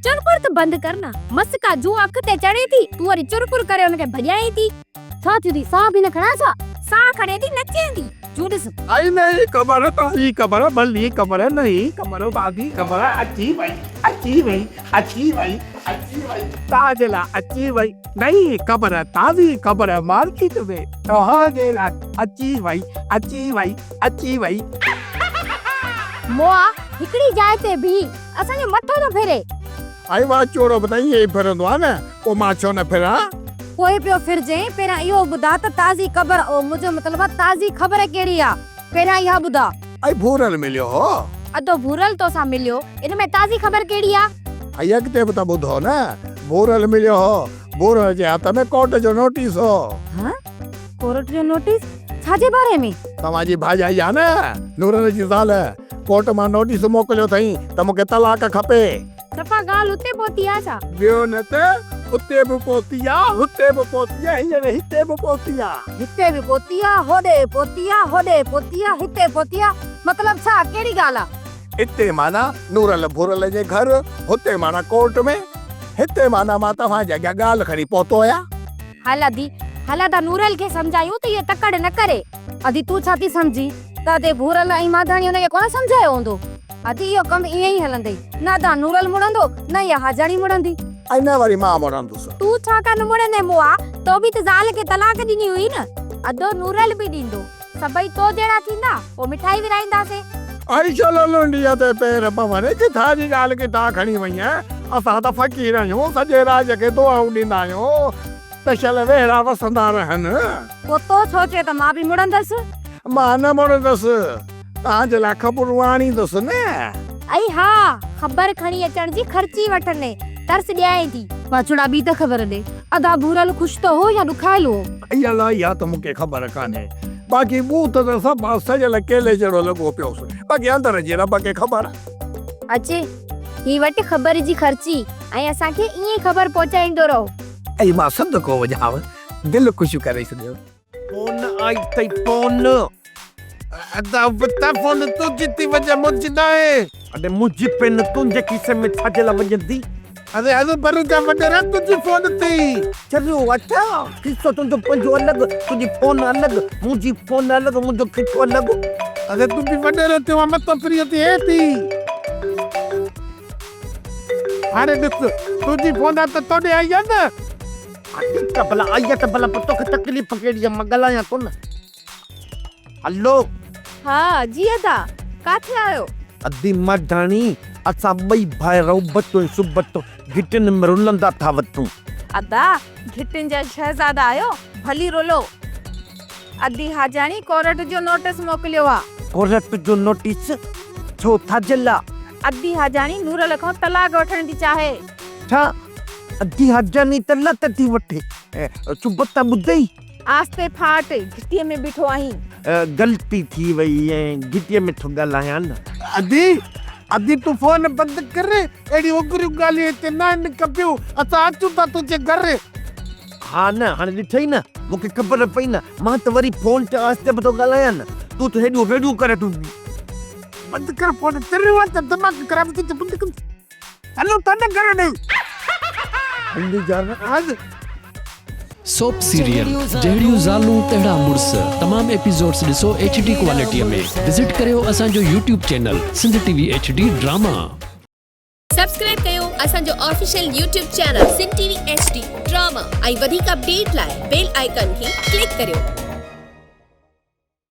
چرپر ته بند ڪر نه، مس ڪا جون اک تي چڙهي ٿي، تون وري چرپر ڪري ان کي ڀڄائين ٿي. ڇا ٿيو ٿي، ساهه به نه کڻان ڇا؟ ساهه کڻين ٿي، نچين ٿي. جون ڏس. آئي نئين خبر، تازي خبر، ڀلي خبر، نئين خبر، تازي خبر، اچي وئي، اچي وئي، اچي وئي، اچي وئي، توهان جي لاء اچي وئي، نئين خبر، تازي خبر، مارڪيٽ ۾ توهان جي لاء اچي وئي، اچي وئي، اچي وئي. موئا، هڪڙي جاء تي بيهي، اسان جو مٿو ٿو ڦري. ائي واهه چورو به ته ائين ئي ڦرندو آهي نه، پوء مان ڇو نه ڦران؟ پوء پيو ڦرجين، پهريان اهو ٻڌاء ته تازي قبر، او منهنجو مطلب آ تازي خبر ڪهڙي آ؟ پهريان اها ٻڌاء. ائي ڀورل مليو هو. ادو ڀورل توسان مليو، ان ۾ تازي خبر ڪهڙي آ؟ ائي اڳتي به ته ٻڌو نه، ڀورل مليو هو، ڀورل جي هٿ ۾ ڪورٽ جو نوٽيس هو. ها؟ ڪورٽ جو نوٽيس؟ ڇا جي باري ۾؟ توهان جي ڀاڄائي آ نه، نورل جي زال، ڪورٽ مان نوٽيس موڪليو اٿئين ته مون کي طلاق کپي. صفا ڳالهه اتي پهتي آ ڇا؟ ٻيو نه ته اتي به پهتي آ، هتي به پهتي آ، هينئر هتي به پهتي آ. هتي به پهتي آ، هوڏي به پهتي آ، هوڏي به پهتي آ، هتي به پهتي آ، مطلب ڇا؟ ڪهڙي ڳالهه آ؟ اتي معنيٰ نورل ڀورل جي گهر، هتي معنيٰ ڪورٽ ۾، هتي معنيٰ مان توهان جي اڳيان ڳالهه کڻي پهتو آهيان. هل ادي، هل ادا نورل کي سمجهايون ته اهو تڪڙ نه ڪري. ادي تون ڇا ٿي سمجهين ته ادي ڀورل ۽ ماڌاڻي هن کي ڪونه سمجهايو هوندو؟ ادي اهو ڪم ائين ئي هلندئي، نه ادا نورل مڙندو نه اها حاجاڻي مڙندي. ۽ نه وري مان مڙندس. تون ڇا ڪانه مڙندين مئا، تو به ته زال کي طلاق ڏني هئي نه. ادو نورل به ڏيندو. سڀئي تو جهڙا ٿيندا، پوء مٺائي ورهائينداسين. ائي شل لنڊيء تي پير پون، ڪٿان جي ڳالهه ڪٿان کڻي وئين؟ اسان ته فقير آهيون، سڄي راڄ کي دعائون ڏيندا آهيون ته شل ويهڙا وسندا رهن. پوء تو ڇو چيو ته مان به مڙندس؟ مان نه مڙندس، توهان جي لاء خبرون آڻيندس نه. ائي ها، خبر کڻي اچڻ جي خرچي وٺندين، ترس ڏيانء ٿي. ٻاچڙا ٻي ته خبر ڏي، ادا ڀورل خوش ته هو يا ڏکايل هو؟ ائي الا اها ته مون کي خبر ڪانهي، باقي ٻوٿ ته صفا سڙيل ڪيلي جهڙو لڳو پيو هوس، باقي اندر جي رب کي خبر. اچي، هي وٺ خبر جي خرچي ۽ اسان کي ائين ئي خبر پهچائيندو رهو. ائي مان صدقو وڃانء، دل خوش ڪري ڇڏيو. فون آئي اٿئي فون. ادا ابتا فون تنهنجي ٿي وڄي منهنجي ناهي. اڙي منهنجي پين تنهنجي کيسي ۾ ڇا جي لاء وڄندي. اڙي هروڀرو جا وڏيرا تنهنجي فون ٿي. چريو اڇا کيسو تنهنجو پنهنجو الڳ تنهنجي فون الڳ منهنجي فون الڳ منهنجو کيسو الڳ. اڙي تون به وڏيرو ٿيو آهين متان فري ٿي هي ٿي. هاڻي ڏس تنهنجي فون آ ته توڏي آئي آ نه. ها ٺيڪ آ ڀلا آئي آ ته ڀلا پوء توکي تڪليف ڪهڙي آ مان ڳالهايان ٿو نه. هلو. ها جي ادا ڪاٿي آهيو؟ ادي ماڌاڻي اسان ٻئي ڀائر ابتو ۽ سبتو گهٽين ۾ رلندا ٿا وتون. ادا گهٽين جا شهزادا آهيو ڀلي رلو. ادي حاجاڻي ڪورٽ جو نوٽيس موڪليو آ. ڪورٽ جو نوٽيس؟ ڇو ٿاجل آ؟ ادي حاجاڻي نورل کان طلاق وٺڻ ٿي چاهي. ڇا؟ ادي حاجاڻي ته لت ٿي وٺي. سبتا ٻڌئي؟ آهستي ڦاٽ، گهٽيء ۾ بيٺو آهين. غلطي ٿي وئي ۽ گهٽيء ۾ ٿو ڳالهايان نه. ادي، ادي تون فون بند ڪر، اهڙيون اگريون ڳالهيون هتي ناهن ڪبيون، اسان اچون ٿا تنهنجي گهر. ها نه، هاڻي ڏٺئي نه، مون کي خبر پئي نه، مان ته وري فون تي آهستي به ٿو ڳالهايان نه، تون ته هيڏيون ريڙيون ڪري ٿو. بند ڪر فون، چريو آهين ڇا، دماغ خراب ٿي ٿئي، بند ڪر. هلون ٿا نه گهر ڏي. هلي جان آز. سوپ سيريل جهڙيون زالون تهڙا مڙس تمام ايپيسوڊس ڏسو ايڇ ڊي ڪوالٽي ۾ وزٽ ڪريو اسان جو YouTube channel Sindh T V H D drama. Subscribe ڪيو اسان جو official YouTube channel Sindh T V H D drama ۽ وڌيڪ اپڊيٽ لاء بيل آئيڪان کي ڪلڪ ڪريو.